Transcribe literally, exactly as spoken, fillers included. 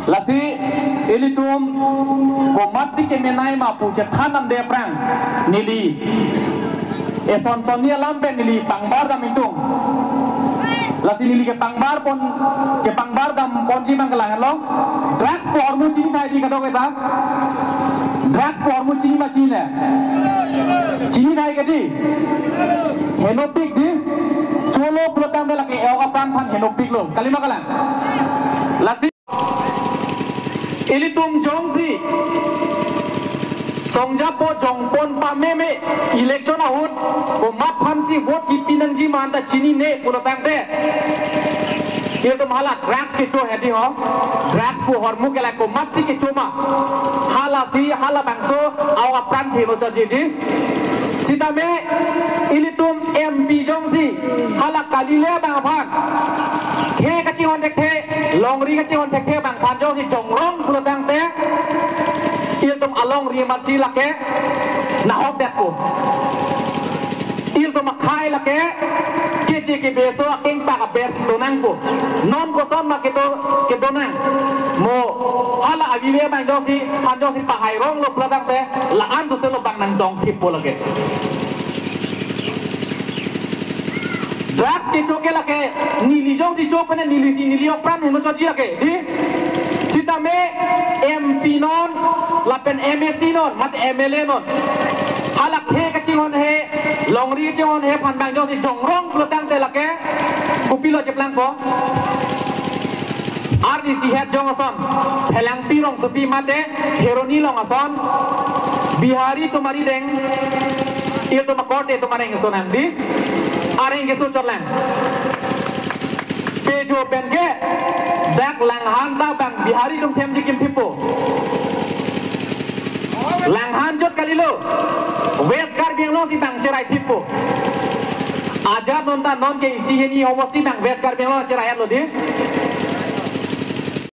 Lasi ilitum komatsi kemenei ma pu chethan damde aphrang neli eson sonni alam pen neli pangbar dam ingtung. Lasi neli kepangbar pon, kepangbar dam ponji abang kelang lo. Drugs pu ahormu chini tahai dei kadokave ta. Drugs pu ahormu chini ma chinine? Chini tahai ke dei. Henopik dei. Cholo pulotangte lake e-ok apran aphan henopik lo. Kalima kalang. Lasi ilitum jongsi songjappo jongpon pameme election ahut komat aphansi vote kipi nangji ma anta chinine pulotangte, ilitum hala drugs kecho hedi ho. Drugs pu ahormu ke la komatsi kecho ma, halasi halabangso a-ok apransi lo charji dei. Sitame ilitum M P jongsi hala kali le abang aphan khei kachinghon thekthe, longri kachinghon thekthe abang aphan jongsi jongrong pulotangte, ilitum alongri amatsi lake nahokdetpo. Ilitum akhei lake keche kebeso akengpak abersi donangpo. Non koson ma kedo, kedonang? Mo hala avi ave abang jongsi, aphan jongsi pahai ronglo pulotangte, la-an sose lo abang nangtong thippo lake. Drugs kecho ke lake neli jongsi cho pen nelisi neli ok apran henlo choji lake dei. Sitame M P non lapen M A C non mate M L A non hala khei kachinghon he, longri kachinghon he aphan abang jongsi jongrong pulotangte lake kopilo cheplangpo? Arnisi het jong ason, Phelangpi Rongsopi mate Kheroni along ason, Bihari atum arideng, ilitum akorte atum areng keso nang dei, areng keso chotlang. Pejo pen ke dak Langhan ta abang Bihari atum semji kim thippo. Langhan chot kalilo, West Karbi Anglong si abang cherai thippo. Ajat non ta non ke isi hini homosti abang West Karbi Anglong cherai lo dei.